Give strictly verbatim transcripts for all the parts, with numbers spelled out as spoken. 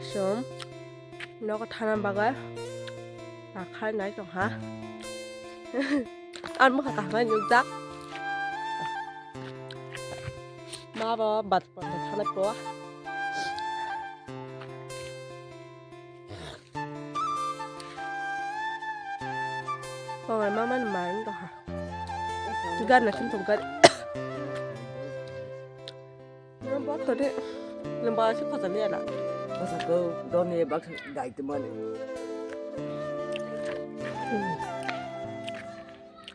Chwng nogo thana bagwi takhai nai tongkha. Ang bwkha kaham nukjak. Ma bo bat panda thanai po. Tongai mama ni mai wng tongkha. Gari na chwng tongo gari. Nang bo thodi. Nang bo aswk khocham ya na. Bwskango doni baksa dai tongmani.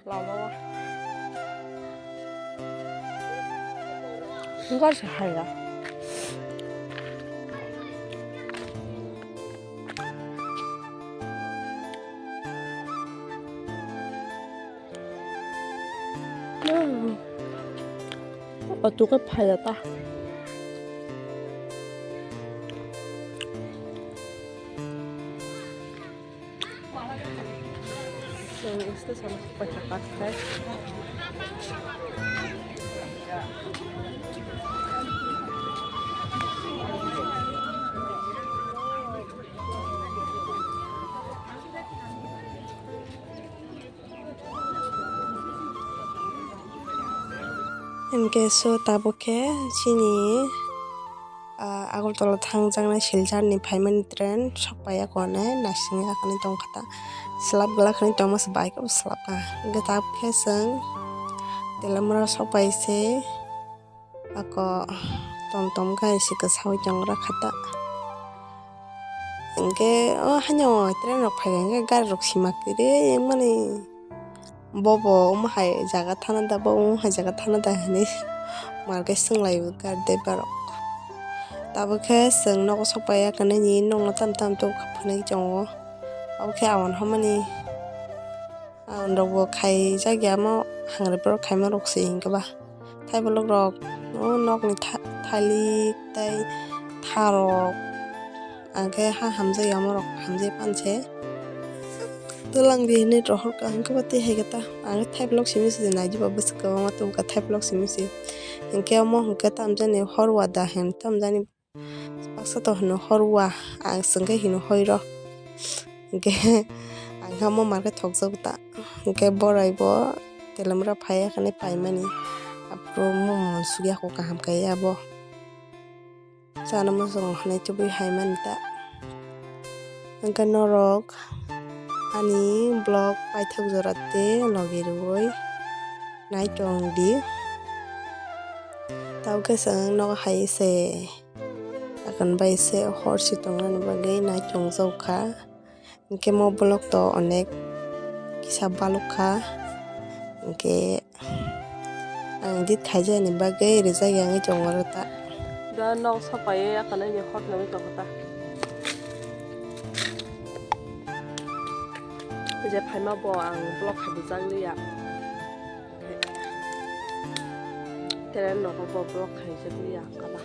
Lama. Gari se hai ya. Auto khe phaiya ta. Chwng station paithakkha. Hinkhe so tabuk khe chini, ah, Agartala thangjaknai Silchar ni phaimani train sokpaiya kone naisingya kani tongkha ta, slap glak kani tongma se bike o slap kha. Hinkhe tabuk khe chwng Telamura sokpai se. Ako tom tom khe si kwsawi tongra kha ta. Hinkhe o haino train rok phai kha hinkhe gari rok sima kwrwi wngmani. Bobo omo hai jaga thana da, bobo omo hai jaga thana da hinwi mar khe swnglaio gari driver rok. Tabuk khe chwng nogo sokpaiya khe nini nokno tam tam tok phunui tongo. Abo khe awan hamani. Ang rok bo khaijak ya omo, hangri borok khaima rok se hinkhe ba. Thaibolok rok, o nokni tha-, thalik tei tharok, ang khe ha hamjak ya omo rok hamjak pan se. Twlang di hinwi rohor ka hinkhe ba twi hai khe ta. Ang khe thaibolok simi se nai di ba bwswk kwbangma tong kha thaibolok simi se. Hinkhe omo hinkhe tamjani horwa da hin tamjani. Baksa to hino horwa, ang chwng khe hino hoiro. Hinkhe ang khe omo mar khe thokjago ta. Hinkhe borai bo Telamura phaiya khe paimani. Aphuru mung mung sugya kho kaham khe abo. Chana muchungo hinwi tubui hai mani ta. Hinkhe norok ani vlog paithak jora tei logi rwui nai tong di. Tabuk khe chwng nogo hai se. Akon bai se hor si tongnani bagwi nai chongjak kha. Hinkhe mo vlog to onek kisa balok kha. Hinkhe ang edit khaijani bagwi rijak ya wngwi tongo ta. Da nok sapai akon ani hor nangwi tongo ta. Je phaima bo ang vlog khai bujak liya. Tere nogo bo vlog khaijak liya kala.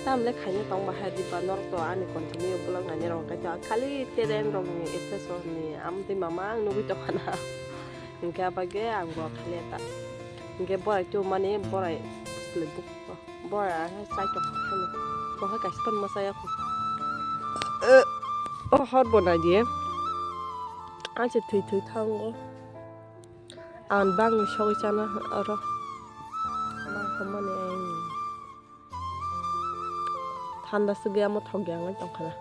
Tamle khaina tong bahai diba norok to ani continue vlog naina rok kaitor khali tere rok ni station ni amtwi mama ang nugwi tongkhana. Hinkhe abage ang bo khaliya ta. Hinkhe borai tu mani borai bwsle buk to. Borai ang sai tong khani. Bo hai kaisa ton masa ya khu. O hor bo nai diye. Ang se thwi thwi thango. Ang bangni sogwi chana oro. Bang khamani ang thanda swgwi amo thokya wngwi tongkha na.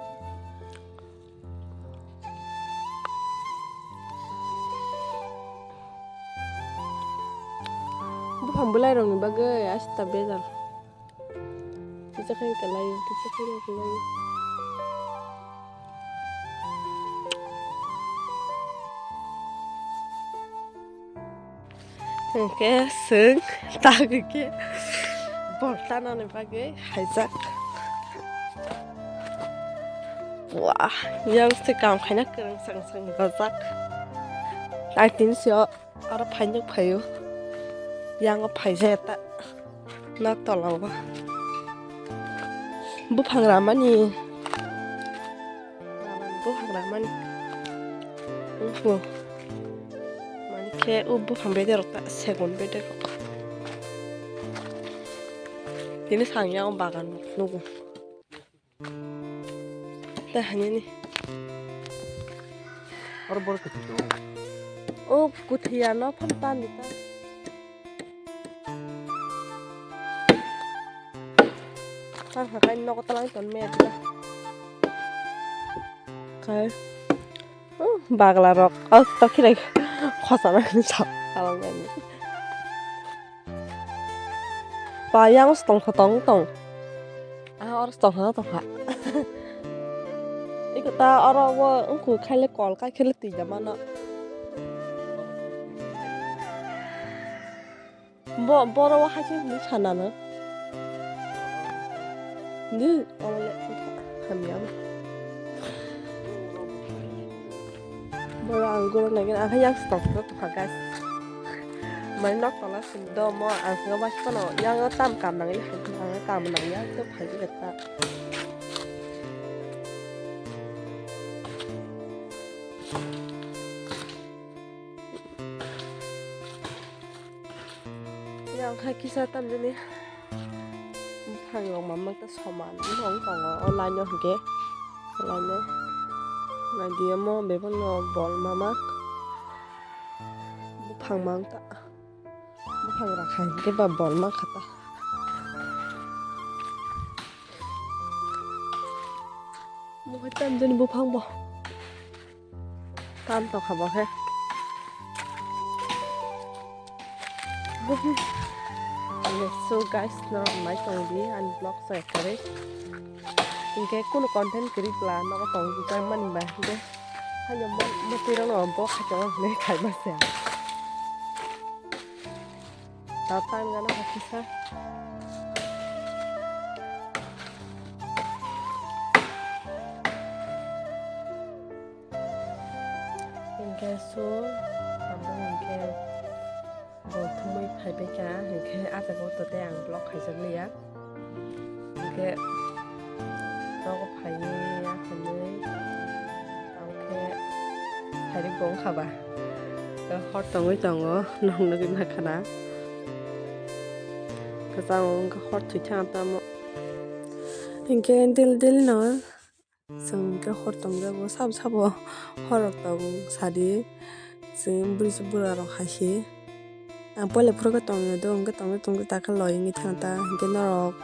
Buphang bwlairokni bagwi aswk ta bejal. Kisa khe kelaio, kisa khe kelaio. Hwnkhe chwng tagwi khe bol tanani bagwi haijak. Wah, yang se kam khaina kwrwng chwng chwng dajak. Tai tin se o. Aro phainok phaio. Yango phaijaya ta. Na tolao. Buphang ramani. Buphang ramani. Uhu. Mankhe o buphang bederok ta segon bederok. Tini sangya o bagan nugo. Ta hanini. Oro bor kuthi to. O kuthi ya no phan tan di ta. Tan ha kai nok talang ton me ta. Kai. Oh, bagla rok. Oh, to khirai. Khosa na sa. Talang ni. Pa yang stong kha tong tong. Ah, or stong kha tong kha. Iko ta oro wo ungku khaile kol kai khaile twi da mano. Bo boro wo hai khe ni sana no. Ni olo hamya. Boro ang goro nai gana, ang yang stop to to guys. Mai nok tola sim do mo ang khe bas kono yang tam kam nang ya, ang tam nang ya to phai di ta. Yang kha kisa tam jani. Buphang rok mamang ta soman wng tongo o line o hwnkhe. O line o naidi omo bebak no bol mamak. Buphang mang ta. Buphang rok hai hwnkhe ba bol mankha ta. Buphang tam jani buphang bo. Tam tokha bo khe. So guys, no mai tong di ani vlog so ekore. Hingke kuno content kwrwi pla nogo tong di jang mani ba hingke. Hanya mo motwi rok no bo khato ne khai ma se. Ta tan gana hakisa. Hingke so abo hingke bo thumui phaibaikha, hingke ah jaga o tote ang vlog khaijak liya. Hingke nogo phaiwi ya hinwi tamo khe phairwk bo wngkha ba. Hor tongwi tongo, nwng nugwi mankha na. Kwchang wngkha hor thwi thang tamo. Hingke daily daily no. Chwng hwnkhe hor tongjago, sabo sabo horrok tong sadi. Chwng bwrwi bwrarok hai se. Ang poila phuru khe tongya do, hwnkhe tongwi tongwi takhe loi wngwi thang ta, hwnkhe norok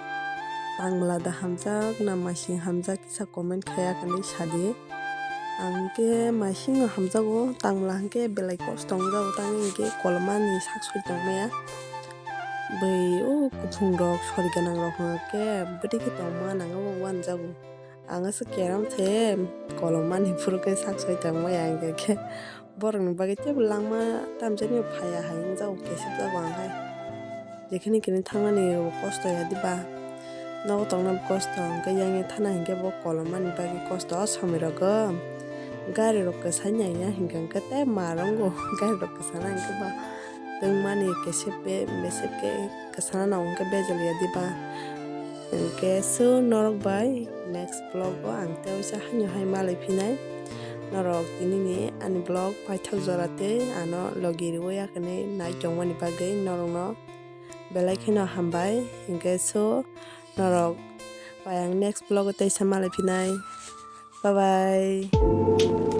tangmwla da hamjak na masing hamjak kisa comment khaiya hinwi sadi. Ang hwnkhe masingno hamjago, tangmwla hwnkhe belai kosto wngjago, tamni hwnkhe kolomani sak soi tongmaya. Bwrwi o kuphungrok sori gwnangrok hwnkhe bwtwi khe tongma nangwi uanjago. Ang asa keram se kolom mani phuru khe sak soi tongmaya, hingke khe borokni bagwi teibo langma tamjani phaiya hai wngjago, kesep jago ang hai. Jekhini kini thangnani bo kosto ya diba, nogo tongna bo kosto, hingke yang ya thana hingke bo kolom mani bagwi kosto. O somoi rogo gari rok kwsai nang ya hingka hingke tei ma rongo gari rok kwsana hingke ba tongmani kesep be besep khe. Kwsana no hwnkhe bejal ya diba. Hwnkhe so norok bai next vlog o ang tei waisa haino hai malai phinai. Norok tini ni ani vlog paithak jora tei ano logi rwui ya hinwi nai tongmani bagwi norok no belai kheno hambai. Hwnkhe so norok bai ang next vlog o teisa malai phinai. Bye bye.